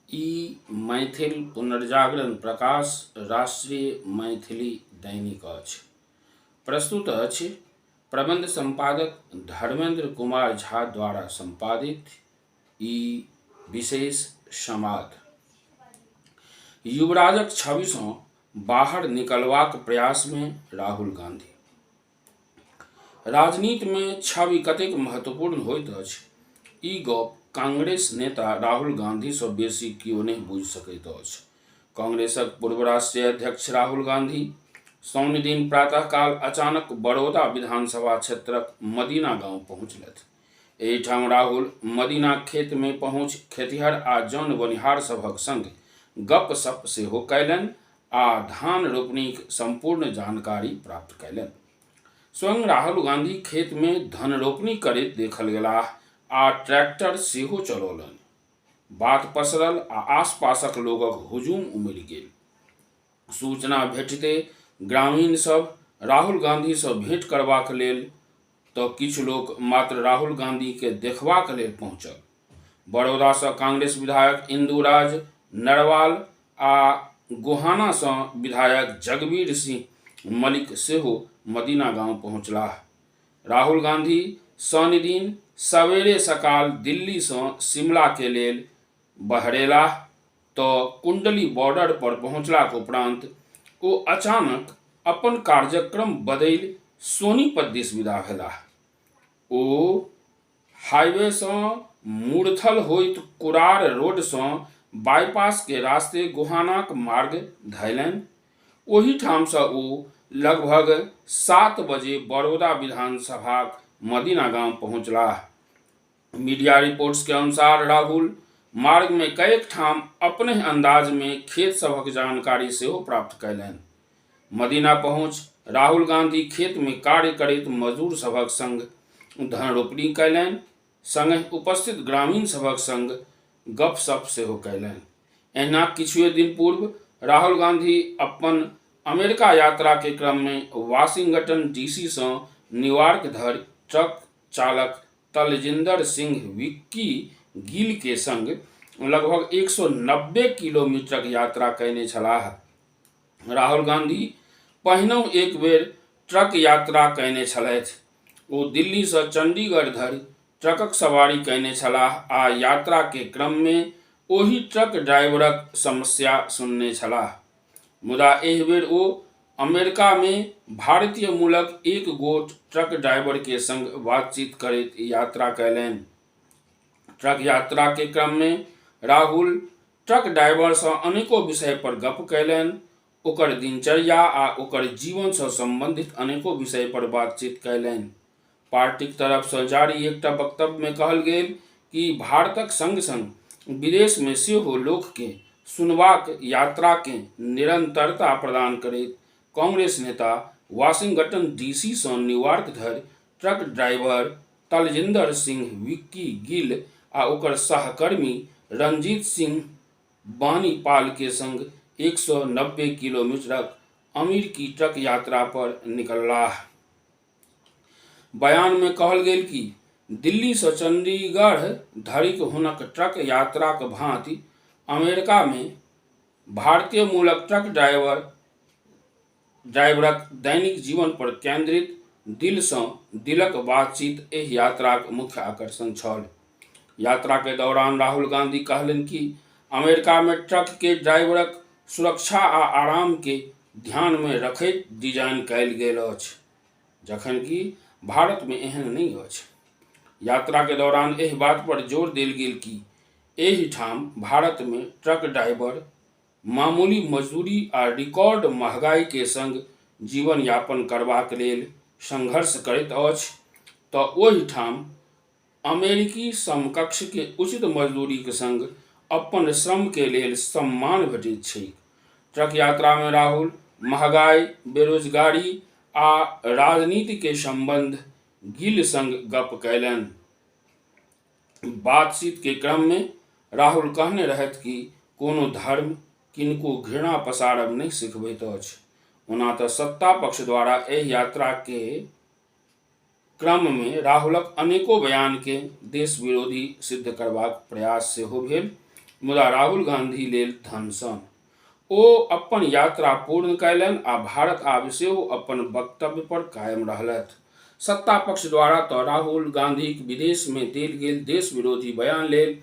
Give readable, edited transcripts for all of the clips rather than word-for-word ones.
ई मैथिल पुनर्जागरण प्रकाश राष्ट्रीय मैथिली दैनिक अछि। प्रस्तुत अछि प्रबंध संपादक धर्मेंद्र कुमार झा द्वारा संपादित ई विशेष समाद। युवराजक छविसँ बाहर निकलबाक प्रयासमे राहुल गांधी। राजनीतिमे छवि कतेक महत्वपूर्ण होइत अछि, ई गप कांग्रेस नेता राहुल गांधीसँ बेसी कियो नहि बुझि सकैत अछि। कांग्रेसक पूर्व राष्ट्रीय अध्यक्ष राहुल गांधी शनिदिन प्रातःकाल अचानक बड़ौदा विधानसभा क्षेत्रक मदीना गांव पहुंचलथि। एहिठाम राहुल मदीनाक खेतमे पहुँचि खेतिहर आ जन-बोनिहार सभक संग गप्प-सप्प सेहो कयलनि आ धान रोपनीक सम्पूर्ण जानकारी प्राप्त कयलनि। स्वयं राहुल गांधी खेतमे धन रोपनी करैत देखल गेलाह आ ट्रैक्टर सेहो चलौलनि। बात पसरल आ आसपासक लोकक हुजूम उमड़ि गेल। सूचना भेटिते ग्रामीण सभ राहुल गांधीसँ भेंट करबाक लेल तऽ किछु लोक मात्र राहुल गांधीकेँ देखबाक लेल पहुँचल। बड़ौदासँ कांग्रेस विधायक इंदुराज नरवाल आ गोहानासँ विधायक जगबीर सिंह मलिक सेहो मदीना गांव पहुंचलाह। राहुल गांधी शनिदिन सवेरे सकाल दिल्लीसँ शिमला के लेल बहरेलाह त कुंडली बॉर्डर पर पहुंचलाक उपरांत ओ अचानक अपन कार्यक्रम बदलि सोनीपत दिस विदा भेलाह। ओ हाईवेसँ मुरथल होइत कुरार रोडसँ बाईपासके रास्ते गोहानाक मार्ग धयलनि। ओहिठामसँ ओ लगभग 7 बजे बड़ौदा विधानसभाक मदीना गाम पहुँचलाह। मीडिया रिपोर्ट्स के अनुसार राहुल मार्गमे कएक ठाम अपनहि अंदाजमे खेत सभक जानकारी सेहो प्राप्त कयलनि। मदीना पहुँच राहुल गांधी खेतमे कार्य करैत मजदूर सभक संग धन रोपनी कयलनि, संगहि उपस्थित ग्रामीण सभक संग गपशप सेहो कयलनि। एहिना किछुए दिन पूर्व राहुल गांधी अपन अमेरिका यात्रा के क्रम मे वाशिंगटन डीसी सँ न्यूयॉर्क धरि ट्रक चालक तलजिंदर सिंह विक्की गिल के संग लगभग 190 किलोमीटरक यात्रा कयने छलाह। राहुल गांधी पहिनहुँ एक बेर ट्रक यात्रा कयने छलथि। ओ दिल्लीसँ चंडीगढ़ धरि ट्रकक सवारी कयने छलाह आ यात्रा के क्रममे ओहि ट्रक ड्राइवरक समस्या सुनने छलाह। मुदा एहि बेर ओ अमेरिकामे भारतीय मूलक एक गोट ट्रक ड्राइवर के संग बातचीत करैत यात्रा कयलनि। ट्रक यात्रा के क्रममे राहुल ट्रक ड्राइवरसँ अनेको विषय पर गप्प कयलनि। ओकर दिनचर्या आ ओकर जीवनसँ सम्बन्धित अनेको विषय पर बातचीत कयलनि। पार्टीक तरफसँ जारी एकटा वक्तव्यमे कहल गेल कि भारतक संग-संग विदेशमे सेहो लोककेँ सुनबाक यात्राकेँ निरंतरता प्रदान करैत कांग्रेस नेता वाशिंगटन डीसीसँ न्यूयॉर्क धरि ट्रक ड्राइवर तलजिंदर सिंह विक्की गिल आ ओकर सहकर्मी रणजीत सिंह बानीपाल के संग 190 किलोमीटरक अमेरिकी ट्रक यात्रा पर निकललाह। बयान मे कहल गेल कि दिल्ली सँ चंडीगढ़ धरिक हुनक ट्रक यात्राक भांति अमेरिका मे भारतीय मूलक ट्रक ड्राइवरक दैनिक जीवन पर केंद्रित दिल सँ दिलक बातचीत एहि यात्राक मुख्य आकर्षण छल। यात्रा के दौरान राहुल गांधी कहलनि कि अमेरिका मे ट्रक के ड्राइवरक सुरक्षा आ आराम के ध्यान मे रखैत डिजाइन कयल गेल अछि, जखन कि भारत मे एहन नहि अछि। यात्रा के दौरान एहि बात पर जोर देल गेल कि एहि ठाम भारत मे ट्रक ड्राइवर मामूली मजदूरी आ रिकॉर्ड महगाई के संग जीवन यापन करबाक लेल संघर्ष करैत अछि त ओहि ठाम अमेरिकी समकक्ष के उचित मजदूरीक संग अपन श्रम के लेल सम्मान भेटैत छैक। ट्रक यात्रा मे राहुल महगाई, बेरोजगारी आ राजनीति के संबंध गिल संग गप कयलनि। बातचीत के क्रम मे राहुल कहने रहथि कि कोनो धर्म किनको घृणा पसारब नहि सिखबैत अछि। ओना त सत्ता पक्ष द्वारा एहि यात्रा के क्रम मे राहुलक अनेको बयान के देश विरोधी सिद्ध करबाक प्रयास सेहो भेल। मुदा राहुल गांधी लेल धन सन। ओ अपन यात्रा पूर्ण कयलनि आ भारत आबि सेहो अपन वक्तव्य पर कायम रहलथि। सत्ता पक्ष द्वारा तऽ राहुल गांधीक विदेश मे देल गेल देश विरोधी बयान लेल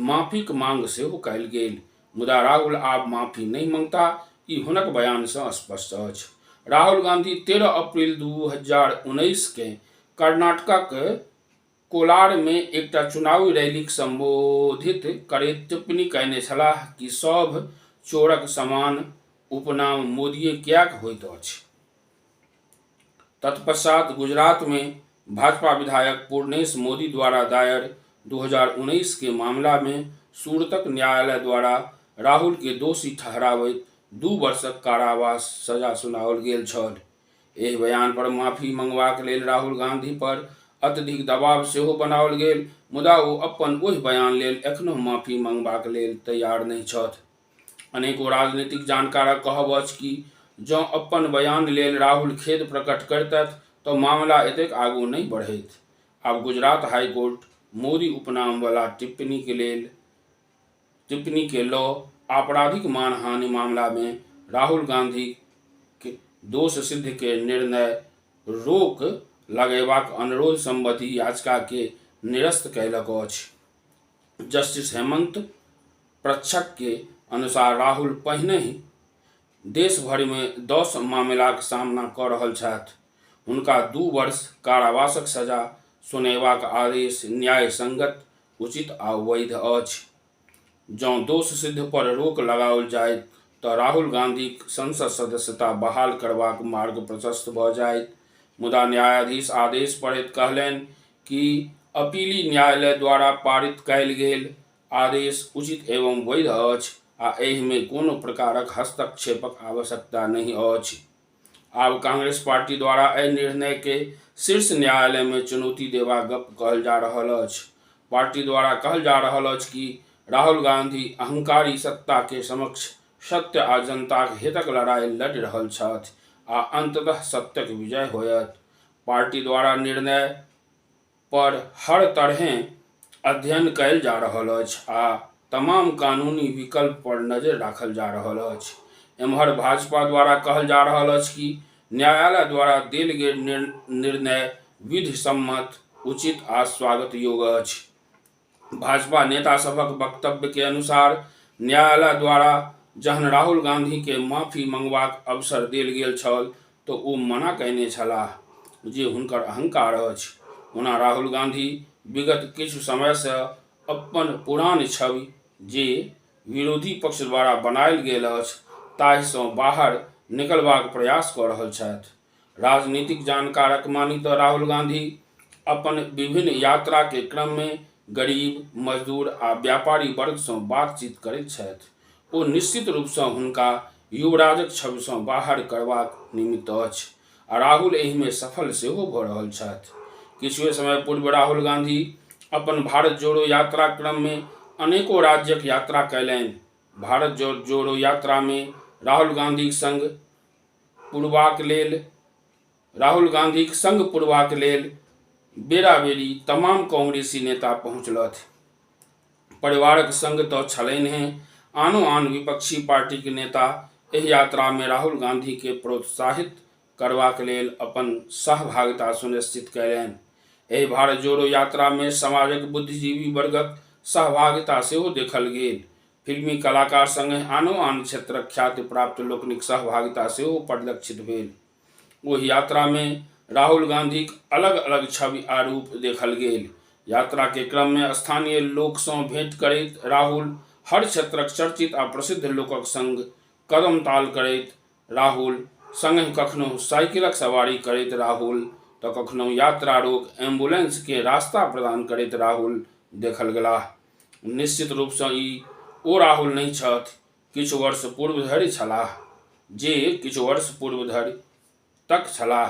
माफीक मांग सेहो कयल गेल। मुदा राहुल आब माफी नहि मंगता, ई हुनक बयान सँ स्पष्ट अछि। राहुल गांधी 13 अप्रैल 2019 केँ कर्नाटकक कोलारमे एकटा चुनावी रैलीक सम्बोधित करैत टिप्पणी कयने छलाह कि सभ चोरक समान उपनाम मोदीए किएक होइत अछि। तत्पश्चात गुजरातमे भाजपा विधायक पूर्णेश मोदी द्वारा दायर 2019 के मामलामे सूरतक न्यायालय द्वारा राहुलकेँ दोषी ठहराबैत 2 वर्षक कारावास सजा सुनाओल गेल छल। एहि बयान पर माफी मंगबाक लेल राहुल गांधी पर अत्यधिक दबाव सेहो बनाओल गेल, मुदा ओ अपन ओहि बयान लेल एखनहुँ माफी मंगबाक लेल तैयार नहि छथि। अनेको राजनीतिक जानकारक कहब अछि कि जँ अपन बयान लेल राहुल खेद प्रकट करितथि तँ मामला एतेक आगू नहि बढ़ैत। आब गुजरात हाईकोर्ट मोदी उपनाम वला टिप्पणीकेँ लऽ आपराधिक मानहानि मामलामे राहुल गांधीक दोषसिद्ध केर निर्णय रोक लगयबाक अनुरोध संबंधी याचिकाकेँ निरस्त कयलक अछि। जस्टिस हेमंत प्रच्छक के अनुसार राहुल पहिनहि देश भरिमे 10 मामिलाक सामना कऽ रहल छथि। हुनका 2 वर्ष कारावासक सजा सुनयबाक आदेश न्यायसंगत, उचित आ वैध अछि। जँ दोषसिद्ध पर रोक लगाओल जाइत तऽ राहुल गांधीक संसद सदस्यता बहाल करबाक मार्ग प्रशस्त भऽ जाइत। मुदा न्यायाधीश आदेश पढ़ैत कहलनि कि अपीली न्यायालय द्वारा पारित कयल गेल आदेश उचित एवं वैध अछि आ एहिमे कोनो प्रकारक हस्तक्षेपक आवश्यकता नहि अछि। आब कांग्रेस पार्टी द्वारा एहि निर्णयकेँ शीर्ष न्यायालयमे चुनौती देबाक गप्प कहल जा रहल अछि। पार्टी द्वारा कहल जा रहल अछि कि राहुल गांधी अहंकारी सत्ताकेँ समक्ष सत्य आ जनताक हितक लड़ाई लड़ि रहल छथि आ अंततः सत्यक विजय होयत। पार्टी द्वारा निर्णय पर हर तरहें अध्ययन कयल जा रहल अछि आ तमाम कानूनी विकल्प पर नजरि राखल जा रहल अछि। एम्हर भाजपा द्वारा कहल जा रहल अछि कि न्यायालय द्वारा देल गेल निर्णय विधिसम्मत, उचित आ स्वागत योग्य अछि। भाजपा नेता सभक वक्तव्य के अनुसार न्यायालय द्वारा जहन राहुल गांधी के माफी मंगबाक अवसर देल गेल छल तऽ ओ मना कयने छलाह जे हुनकर अहंकार अछि। ओना राहुल गांधी विगत किछु समय सँ अपन पुरान छवि जे विरोधी पक्ष द्वारा बनायल गेल अछि ताहि सँ बाहर निकलबाक प्रयास कऽ रहल छथि। राजनीतिक जानकारक मानी तऽ राहुल गांधी अपन विभिन्न यात्रा के क्रम मे गरीब, मजदूर आ व्यापारी वर्ग सँ बातचीत करैत छथि। ओ निश्चित रूप सँ हुनका युवराजक छवि सँ बाहर करबाक निमित्त अछि आ राहुल एहि मे सफल सेहो भऽ रहल छथि। किछुए समय पूर्व राहुल गांधी अपन भारत जोड़ो यात्राक क्रम मे अनेको राज्यक यात्रा कयलनि। भारत जोड़ो यात्रा मे राहुल गांधीक संग पुरबाक लेल राहुल गांधीक संग पुरबाक लेल बेराबेरी तमाम कांग्रेसी नेता पहुँचलथि। परिवारक संग तऽ छलनिहें, आनो आन विपक्षी पार्टीक नेता एहि यात्रामे राहुल गांधीकेँ प्रोत्साहित करबाक लेल अपन सहभागिता सुनिश्चित कयलनि। एहि भारत जोड़ो यात्रामे समाजक बुद्धिजीवी वर्गक सहभागिता सेहो देखल गेल। फिल्मी कलाकार संगहि आनो आन क्षेत्रक ख्याति प्राप्त लोकनिक सहभागिता सेहो परिलक्षित भेल। ओहि यात्रामे राहुल गांधीक अलग-अलग छवि आ रूप देखल गेल। यात्रा के क्रममे स्थानीय लोकसँ भेंट करैत राहुल हर क्षेत्रक चर्चित आ प्रसिद्ध लोकक संग कदमताल करैत राहुल संगहि कखनहुँ साइकिलक सवारी करैत राहुल तऽ कखनहुँ यात्रा रोक एम्बुलेंसकेँ रास्ता प्रदान करैत राहुल देखल गेलाह। निश्चित रूपसँ ई ओ राहुल नहि छथि किछु वर्ष पूर्व धरि छलाह जे किछु वर्ष पूर्व धरि तक छलाह।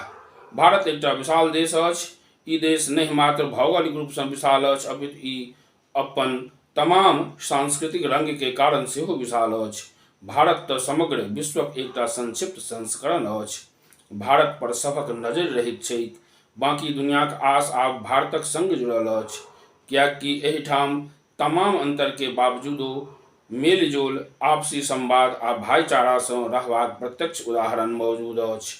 भारत एकटा विशाल देश अछि। ई देश नहि मात्र भौगोलिक रूपसँ विशाल अछि अपितु ई अपन तमाम सांस्कृतिक रंगके कारण सेहो विशाल अछि। भारत तऽ समग्र विश्वक एकटा संक्षिप्त संस्करण अछि। भारत पर सभक नजरि रहैत छैक। बाकी दुनियाक आस आब भारतक संग जुड़ल अछि। किएक कि एहिठाम तमाम अंतरके बावजूदो मेलजोल, आपसी संवाद आ भाईचारा सँ रहबाक प्रत्यक्ष उदाहरण मौजूद अछि।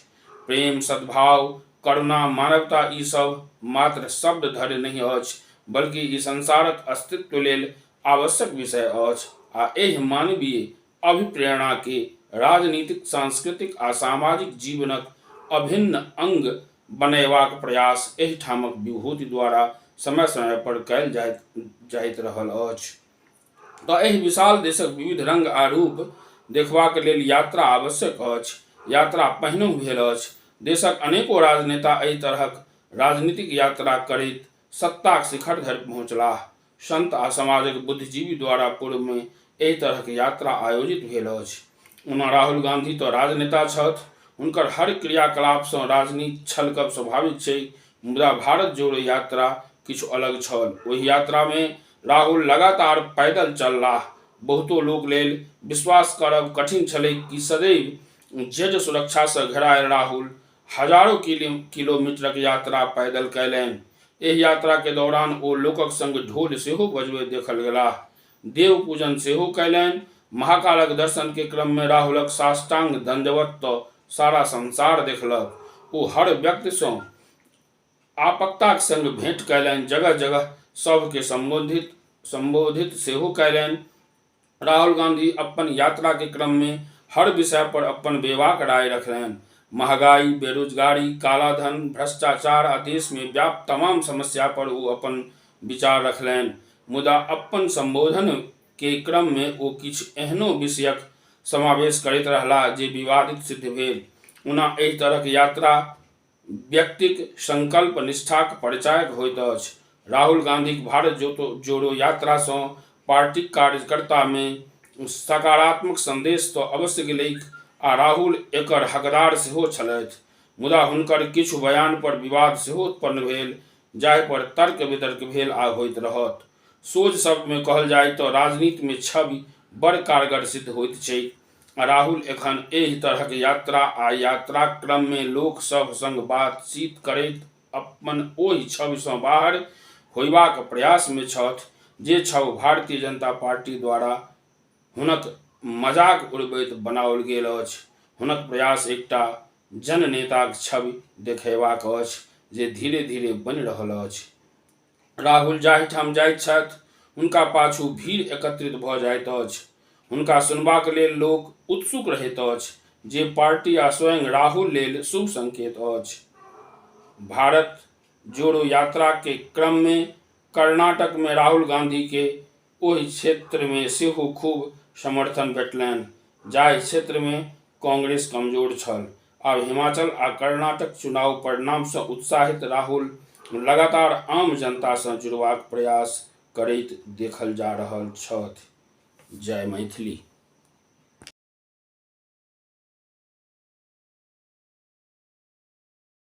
प्रेम, सद्भाव, करुणा, मानवता ई सभ मात्र शब्द धरि नहि अछि, बल्कि ई संसारक अस्तित्व लेल आवश्यक विषय अछि आ एहि मानवीय अभिप्रेरणा के राजनीतिक, सांस्कृतिक आ सामाजिक जीवनक अभिन्न अंग बनयबाक प्रयास एहिठामक विभूति द्वारा समय-समय पर कयल जाइत जाइत रहल अछि। तऽ एहि विशाल देशक विविध रंग आ रूप देखबाक लेल यात्रा आवश्यक अछि। यात्रा पहिनहुँ भेल अछि। देशक अनेको राजनेता एहि तरहक राजनीतिक यात्रा करैत सत्ताक शिखर धरि पहुँचलाह। संत आ समाजक बुद्धिजीवी द्वारा पूर्वमे एहि तरहक यात्रा आयोजित भेल अछि। ओना राहुल गांधी तऽ राजनेता छथि, हुनकर हर क्रियाकलापसँ राजनीति छलकब स्वाभाविक छैक, मुदा भारत जोड़ो यात्रा किछु अलग छल। ओहि यात्रामे राहुल लगातार पैदल चललाह। बहुतो लोक लेल विश्वास करब कठिन छलैक कि सदैव जेड सुरक्षासँ घेरायल राहुल हजारो किलोमीटरक यात्रा पैदल कयलनि। एहि यात्रा के दौरान ओ लोकक संग ढोल सेहो बजबैत देखल गेलाह। देव पूजन सेहो कयलनि। महाकालक दर्शन के क्रम मे राहुलक साष्टांग दंडवत त सारा संसार देखलक। ओ हर व्यक्ति सं आपकताक संग भेंट कयलनि। जगह-जगह सभ के संबोधित संबोधित सेहो कयलनि। राहुल गांधी अपन यात्रा के क्रम मे हर विषय पर अपन बेबाक राय रखलनि। महगाई, बेरोजगारी, कालाधन, भ्रष्टाचार आ देश मे व्याप्त तमाम समस्या पर ओ अपन विचार रखलनि। मुदा अपन संबोधन के क्रम मे ओ किछु एहनो विषयक समावेश करैत रहलाह जे विवादित सिद्ध भेल। ओना एहि तरहक यात्रा व्यक्तिक संकल्प निष्ठाक परिचायक होइत अछि। राहुल गांधीक भारत जोड़ो यात्रा सँ पार्टीक कार्यकर्ता मे सकारात्मक संदेश त अवश्य गेलैक आ राहुल एकर हकदार सेहो छलथि। मुदा हुनकर किछु बयान पर विवाद सेहो उत्पन्न भेल जाहि पर तर्क-वितर्क भेल आ होइत रहत। सोझ शब्द मे कहल जाय त राजनीति मे छवि बड़ कारगर सिद्ध होइत छैक आ राहुल एखन एहि तरहक यात्रा आ यात्राक क्रम मे लोक सभ संग बातचीत करैत अपन ओहि छवि सँ बाहर होयबाक प्रयास मे छथि जे छवि भारतीय जनता पार्टी द्वारा हुनक मजाक उड़बैत बनाओल गेल अछि। हुनक प्रयास एकटा जननेताक छवि देखयबाक अछि जे धीरे-धीरे बनि रहल अछि। राहुल जाहिठाम जाइत छथि, हुनका पाछू भीड़ एकत्रित भऽ जाइत अछि। हुनका सुनबाक लेल लोक उत्सुक रहैत अछि, जे पार्टी आ स्वयं राहुल लेल शुभ संकेत अछि। भारत जोड़ो यात्रा के क्रम मे कर्नाटक मे राहुल गांधी के ओहि क्षेत्र मे सेहो खूब समर्थन भेटलनि, जाहि क्षेत्र मे कांग्रेस कमजोर छल। आब हिमाचल आ कर्नाटक चुनाव परिणाम सं उत्साहित राहुल लगातार आम जनता सं जुड़बाक प्रयास करैत देखल जा रहल छथि। जय मैथिली।